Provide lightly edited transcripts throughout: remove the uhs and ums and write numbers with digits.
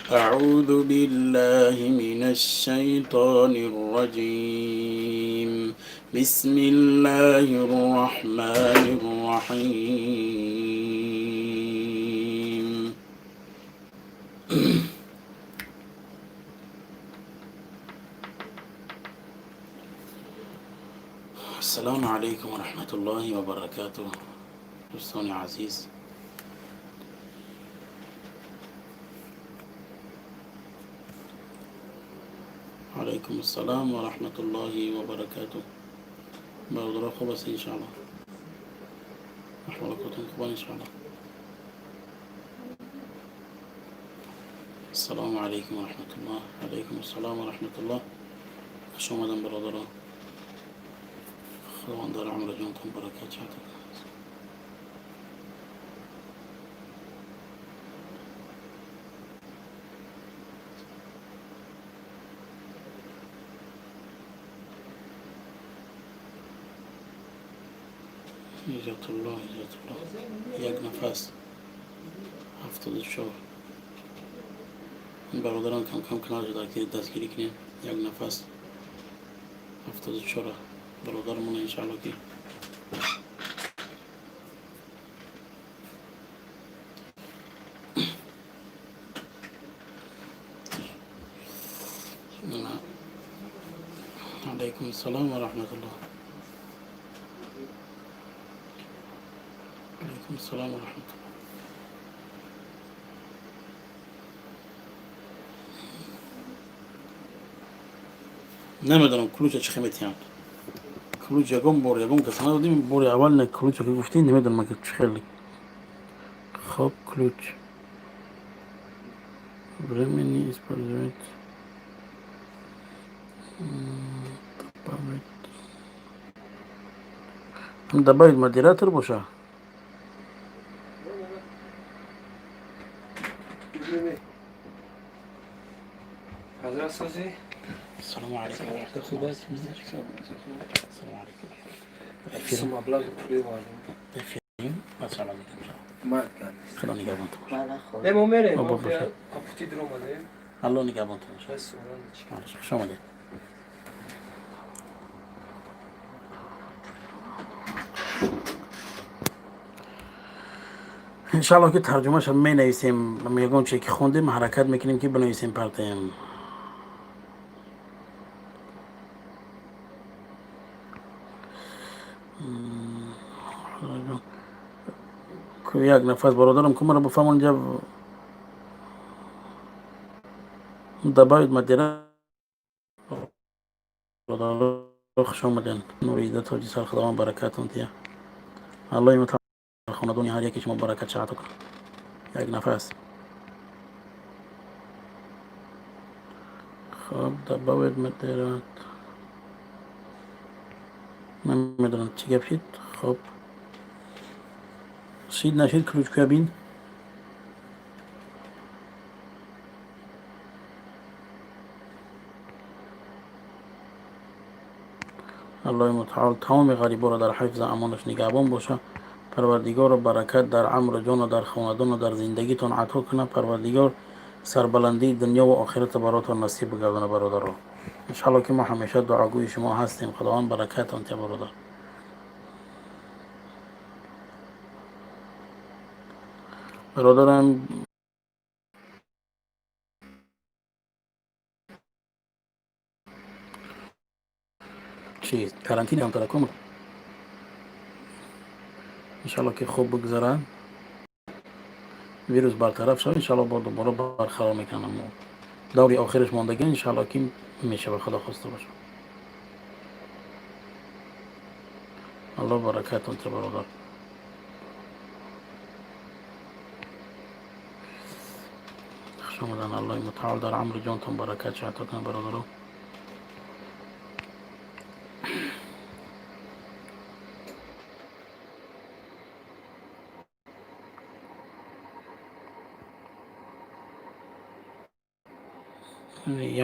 أعوذ بالله من الشيطان الرجيم. بسم الله الرحمن الرحيم. السلام عليكم ورحمة الله وبركاته. دوستان عزیز، علیکم السلام و رحمة الله و برکاته. برادرها، خوب است انشاءالله؟ احوالتون خوبه انشاءالله؟ السلام علیکم و رحمة الله. علیکم السلام و رحمة الله. خوش آمدن برادرها. خداوند در عمر جانتون برکت عطا کند. Ҳиҷратуллоҳ, Ҳиҷратуллоҳ, як нафас 74. Бародарон, кам кам каналро дастгирӣ кунем. Як нафас 74 бародармон, иншаалло, ки алайкум ассалом ва раҳматуллоҳ. Алайкум ассалом ва раҳматуллоҳ. Намедонам, ключа чӣ хел метиҳанд. Ключ ягон бор ягон каса надодим, бори аввал не ключа ки гуфтӣ, намедонам, ки чӣ хел. Хоб, ключ времени использовать, добавить, добавить модератор боша. Ҳазрат, созӣ? Ассалому алайкум. Хуб аст? Ассалому алайкум. Маблағи пулӣ овардем. Эфирим. Ассалому алайкум. Худо нигаҳбонтон бошад. Не, мо мерем. Бо бошад. Апути дуромадем. Алло нигаҳбонтон бошад. Бас, оран. Хуш омадед. Иншалло, ки тарҷумаша менависем. Ягон чизе ки хондем, ҳаракат мекунем, ки бинависем, партаем. Як нафас, бародарам, ку маро бифаҳмон, инҷа добавить модератор. Хуш омаден. Нурида Тоҷисар, худованд баракатон тия. Аллоҳи мутаол хонадони ҳар яке шумо баракат ато кунад. Як нафас. Хоб, добавить модератор, намедонам, чӣ гап шид. Хоб, шид, нашид, ключ куя бин. Аллоҳи мутаол тамоми ғариборо дар ҳифзу амонаш нигаҳбон боша. Парвардигоро баракат дар амру ҷону дар хонадону дар зиндагитон ато кунад. Парвардигор сарбаландии дунё ва охирата баротон насиб бигардона. Бародаро, иншалло, ки мо ҳамеша дуогӯи шумо ҳастем. Худованд баракатон тия, бародар. Бародарам, чи карантин таракум, иншалло, ки хуб бигзарад, вирус бартараф шавад, иншалло, бо дубора барқарор мекунам. Даври охираш мондагӣ, иншалло, ки мешавад, худо хоста бошад. Аллоҳ баракатон тия, бародар. Хуш омадан. Аллоҳи мутаол дар амри ҷонтон баракат ато кунад, бародаро.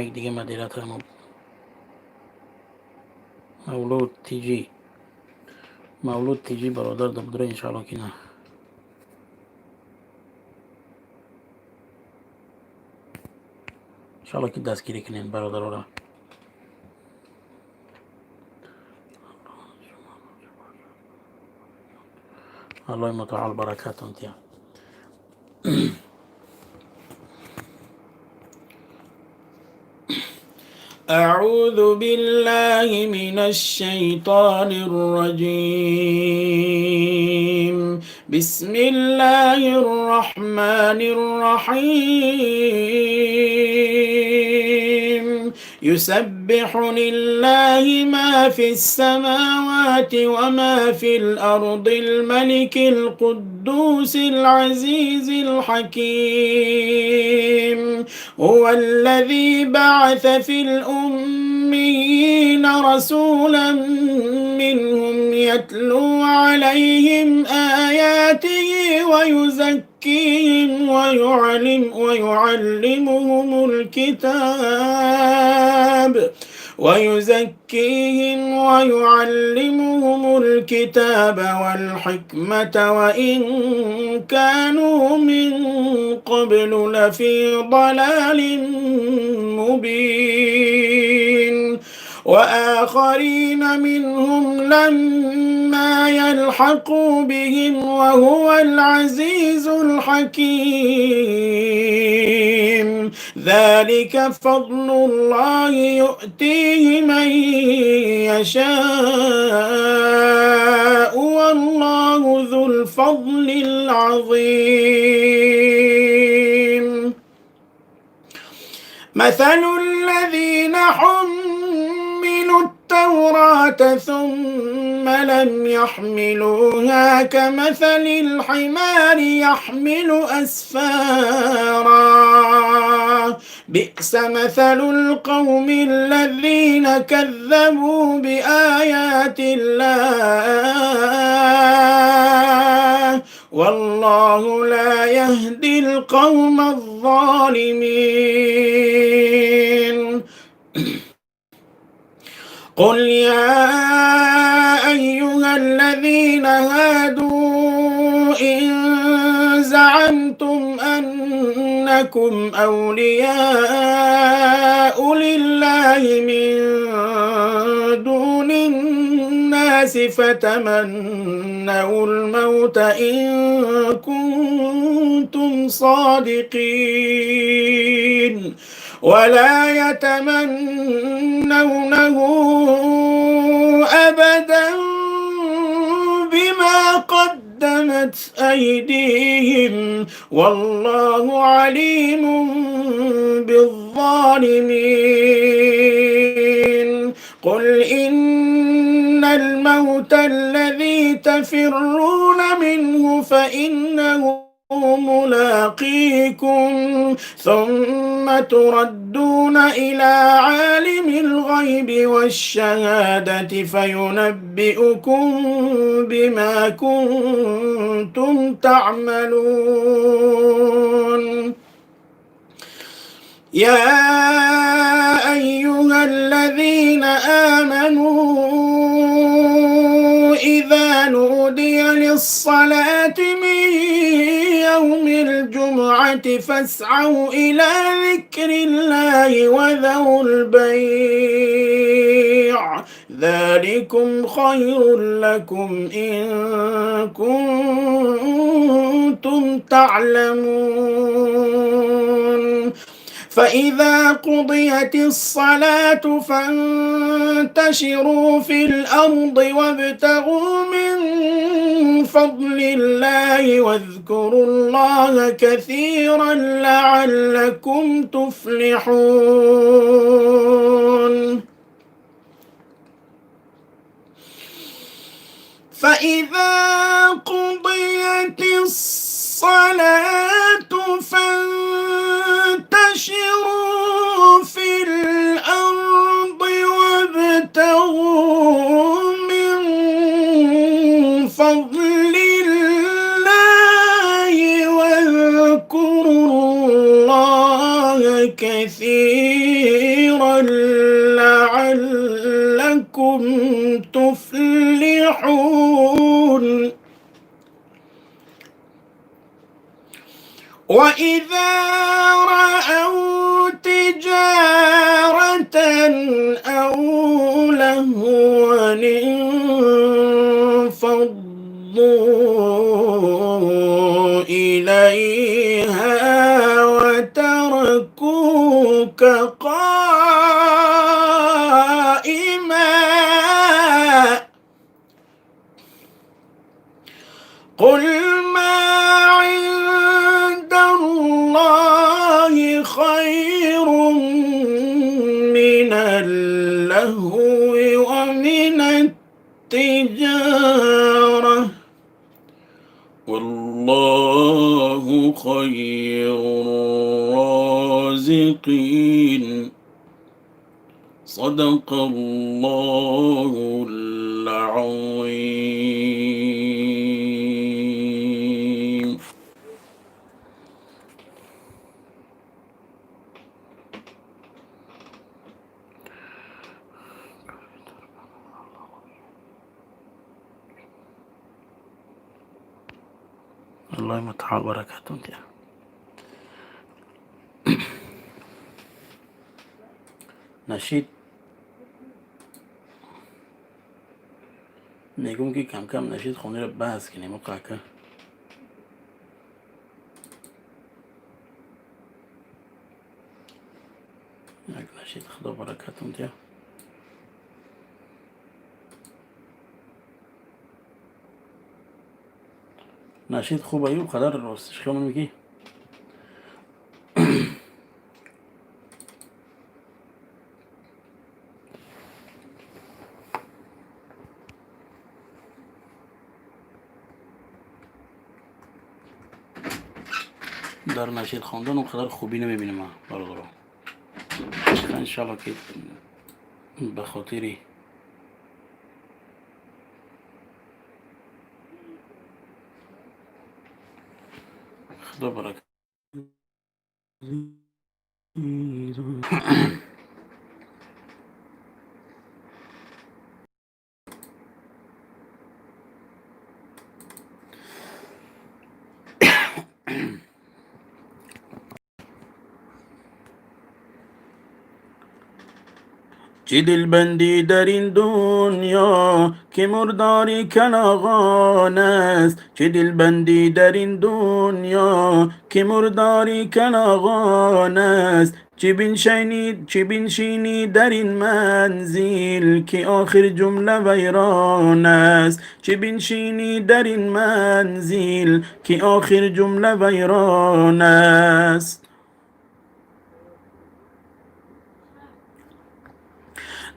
Як дига модератор, Мавлуд Тиҷи, Мавлуд Тиҷи, бародар, дабудра, иншалло, ки на. Иншалло, ки дастгирӣ кунед бародарора. Аллоҳи мутаол баракатон диҳад. أعوذ بالله من الشيطان الرجيم. بسم الله الرحمن الرحيم. يسبح لله ما في السماوات وما في الأرض الملك القدوس العزيز الحكيم. هو الذي بعث في الأميين رسولا منهم يتلو عليهم آياته ويزكيهم ويعلمهم الكتاب ويزكيهم ويعلمهم الكتاب والحكمة وإن كانوا من قبل لفي ضلال مبين. وآخرين منهم لما يلحقوا بهم وهو العزيز الحكيم. ذلك فضل الله يؤتيه من يشاء والله ذو الفضل العظيم. مثل الذين حملوا التوراة ثم لم يحملوها كمثل الحمار يحمل أسفارا. بئس مثل القوم الذين كذبوا بآيات الله والله لا يهدي القوم الظالمين. قل يا أيها الذين هادوا إن زعمتم أنكم أولياء لله من دون الناس فتمنوا الموت إن كنتم صادقين. ولا يتمنونه أبدا بما قدمت أيديهم والله عليم بالظالمين. قل إن الموت الذي تفرون منه فإنه ملاقيكم ثم تردون إلى عالم الغيب والشهادة فينبئكم بما كنتم تعملون. يا أيها الذين آمنوا إذا نودي للصلاة من يوم الجمعة فاسعوا إلى ذكر الله وذروا البيع ذلكم خير لكم إن كنتم تعلمون. فإذا قضيت الصلاة فانتشروا في الأرض وابتغوا من فضل الله واذكروا الله كثيرا لعلكم تفلحون. فإذا قضيت الصلاة فانتشروا في الأرض وابتغوا من فضل الله واذكروا الله كثيرا لعلكم تفلحون. وإذا رأوا تجارة تجارة أو لهوا انفضوا إليها وتركوك قائما قل ما عند الله خير من اللهو ومن التجارة والله خير الرازقين. صدق الله العظيم. الله متعال برکتون ده. نشید میگم که کم کم نشید خونه رو بحث کنیم و قاکه یک نشید خدا برکتون ده. نشید خوب ایوب قدر راستش خیال میگی در نشید خواندن اونقدر خوبی نمیبینم برادران. انشالله که به خاطری خدا برکت. چی دلبندی در این دنیا که مرداری کلاغان است، چی دلبندی در این دنیا که مرداری کلاغان است، چی بنشینی در این منزل که آخر جمله ویران است، چی بنشینی در این منزل که آخر جمله ویران است.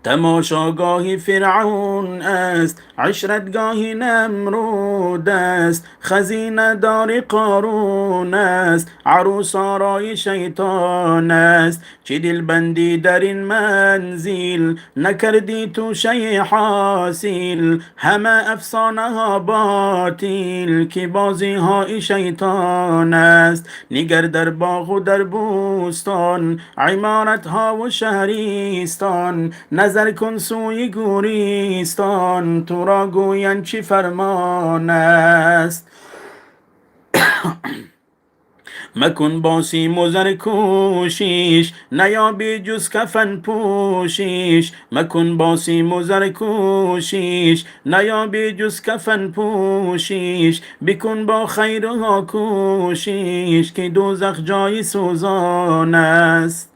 تماشاگاه فرعون است، عشرتگاه نمرود است، خزینه دار قارون است، عروس آرای شیطان است. چه دلبندی در این منزل نکردی تو شی حاصل، همه افسانه ها باطل که بازی های شیطان است. نگر در باغ و در بوستان، عمارت ها و شهریستان، نظر کن سوی گوریستان، تو را گویند چی فرمان است. مکن با سیم و زر کوشش، نیابی جز کفن پوشش، مکن با سیم و زر کوشش، نیابی جز کفن پوشش، بکن با خیرها کوشش که دوزخ جای سوزان است.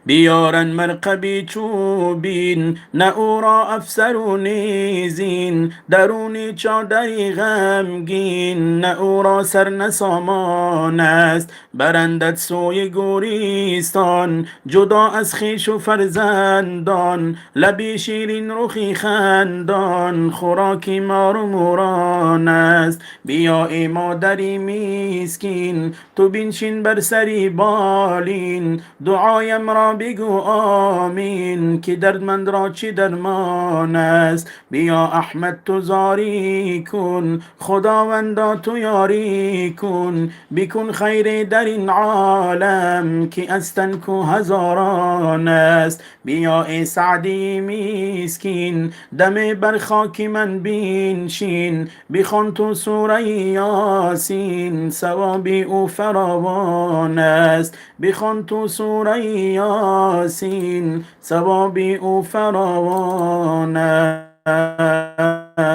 بیارن مرقبی چوبین، نه او را افسر و نیزین، درونی چادری غمگین، نه او را سر نسامان است. برندت سوی گوریستان، جدا از خویش و فرزندان، لبی شیرین رخی خندان، خوراکی مار و موران است. بیا ای مادری مسکین، تو بنشین بر سری بالین، دعایم را بگو آمین که دردمند را چی درمان است. بیا احمد تو زاری کن، خداوندا تو یاری کن، بکن خیر در این عالم که از تن کو هزاران است. بیا ای سعدی مسکین، دم بر خاک من بینشین، بخوان تو سوره یاسین، ثواب او فراوان است. بخوان تو سوره یاسین، ثواب او فراوان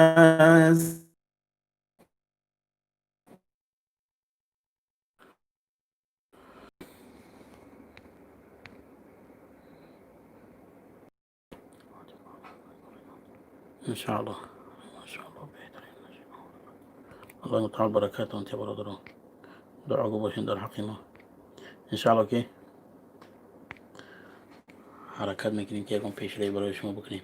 است. انشاءالله ماشاءالله بهترین. الله تعالی برکات انت برادران دعاگو باشین در حق ما انشاءالله که حرکت میکنیم که یکم پیشروی برای شما بکنیم.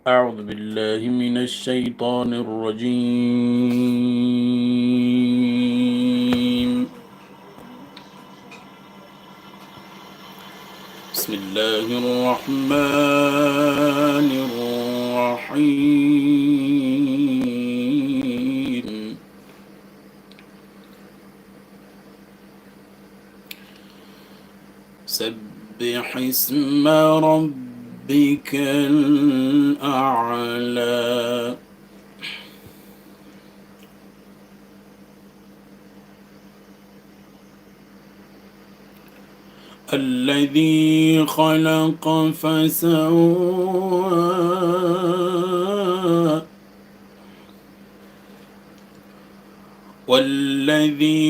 اعوذ بالله من الشیطان الرجیم. بسم الله الرحمن الرحیم. سبح اسم ربك الأعلى. الذي خلق فسوى والذي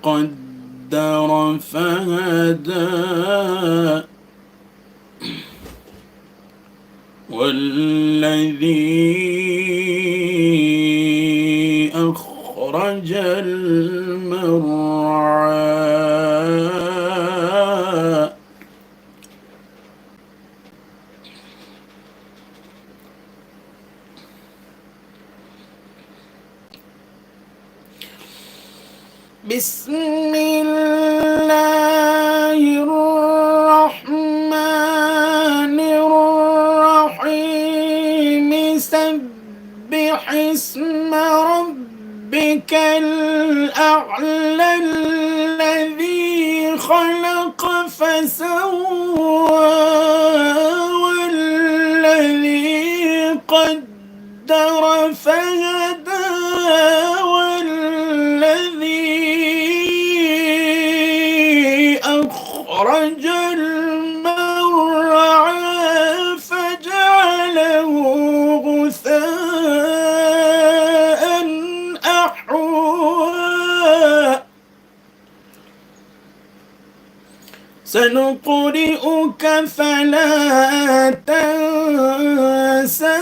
قدر فهدى والذي أخرج المرعى. بسم الله الرحمن الرحيم. سبح اسم ربك الأعلى الذي خلق فسوى والذي قدر فهدى والذي أخرج المرعى فجعله غثاء أحوى. سنقرئك فلا تنسى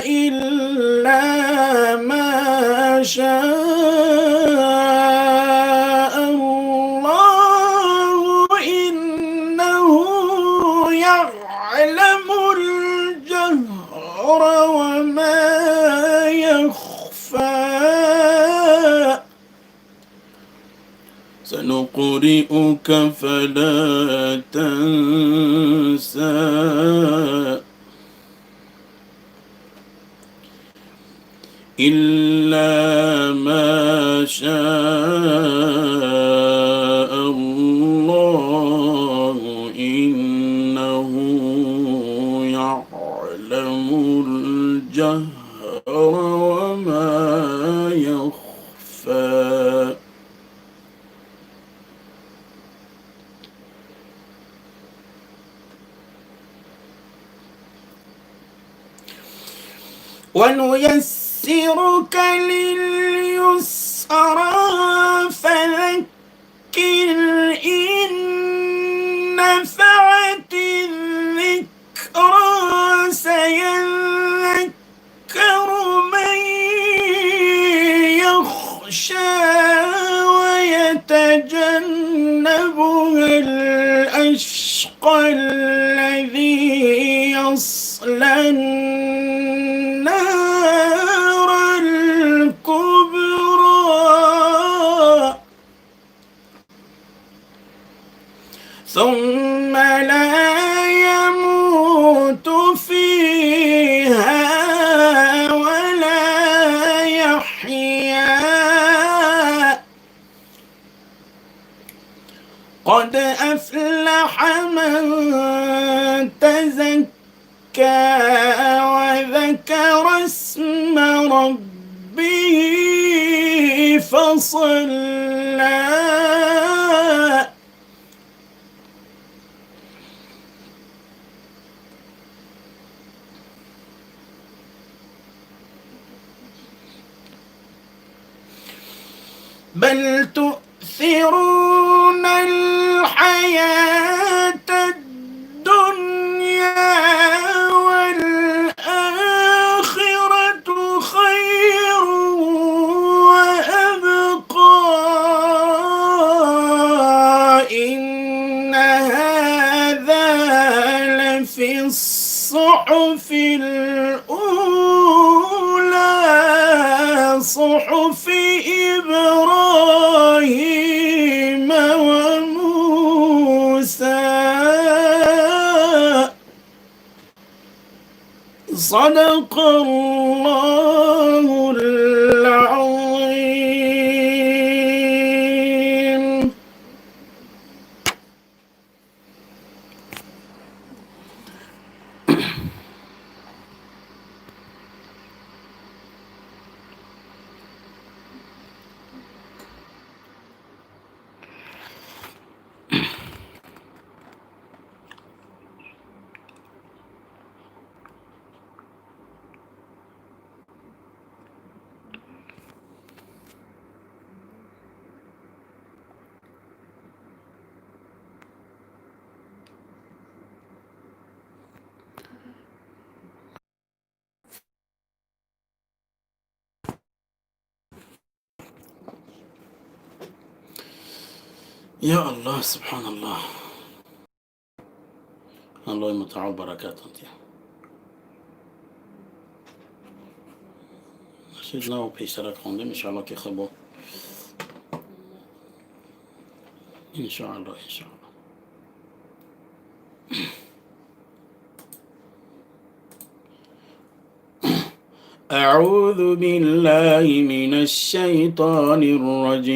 إلا ما شاء الله إنه يعلم الجهر وما يخفى. سنقرئك فلا تنسى إلا ما شاء الله إنه يعلم الجهر وما يخفى. ونيسرك لليسرى فذكر إن نفعت الذكرى سيذكر من يخشى ويتجنبها الأشقى الذي يصلى النار الكبرى. تزكى وذكر اسم ربه فصلى. بل تؤثرون الحياة الدنيا والآخرة خير وأبقى. إن هذا لفي الصحف الأولى، صحف إبراهيم وموسى. صدق الله العظيم. Я Аллоҳ, субҳоналлоҳ. Аллоҳи мутаол баракатон диҳад. Нашид нав пештарак хондем, иншоалло ки хубо. Иншоалло, иншоалло. أعوذ بالله من الشيطان الرجيم.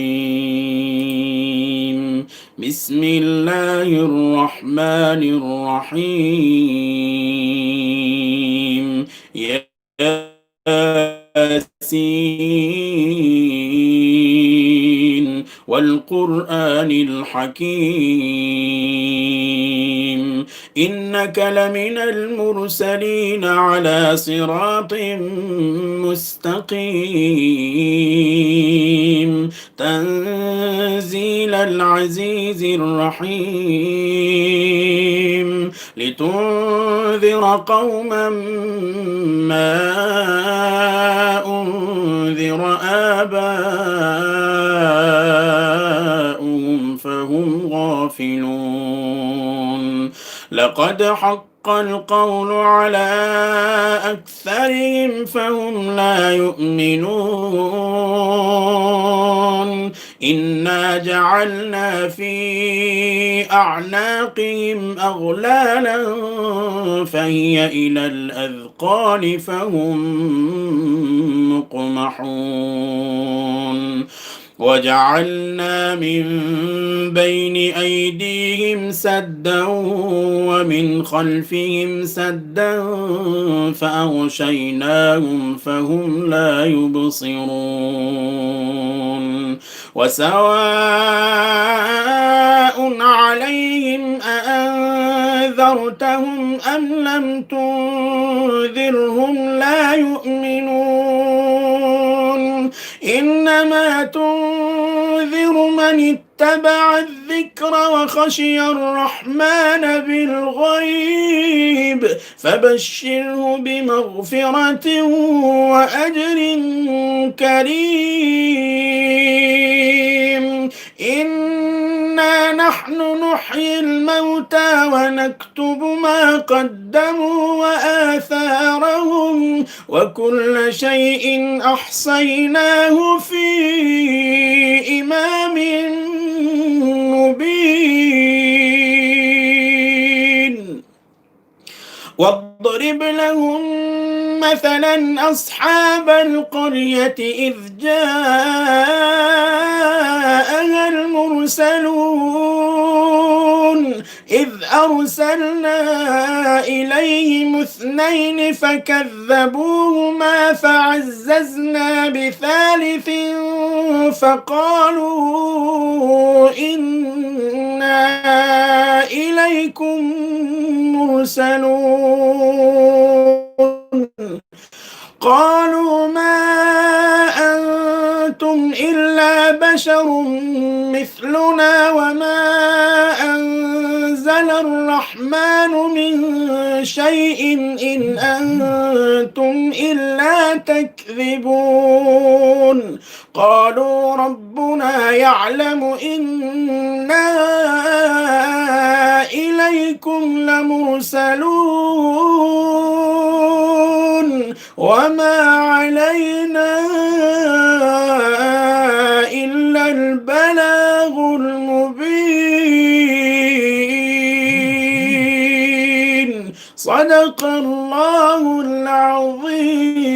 بسم الله الرحمن الرحيم. ياسين والقرآن الحكيم. إنك لمن المرسلين على صراط مستقيم. تنزيل العزيز الرحيم. لتنذر قوما ما أنذر آباؤهم فهم غافلون. لقد حق القول على أكثرهم فهم لا يؤمنون. إنا جعلنا في أعناقهم أغلالا فهي إلى الأذقان فهم مقمحون. وجعلنا من بين أيديهم سدا ومن خلفهم سدا فأغشيناهم فهم لا يبصرون. وسواء عليهم أأنذرتهم أم لم تنذرهم لا يؤمنون. إنما تنذر من اتبع الذكر وخشي الرحمن بالغيب فبشره بمغفرة وأجر كريم. إنا نحن نحيي الموتى ونكتب ما قدموا وآثارهم وكل شيء أحصيناه في إمام مبين. واضرب لهم مثلا أصحاب القرية إذ جاءها المرسلون. إذ أرسلنا إليهم اثنين فكذبوهما فعززنا بثالث فقالوا إنا إليكم مرسلون. قالوا ما أنتم إلا بشر مثلنا وما أنزل الرحمن من شيء إن أنتم إلا تكذبون. قالوا ربنا يعلم إنا إليكم لمرسلون وما علينا إلا البلاغ المبين. صدق الله العظيم.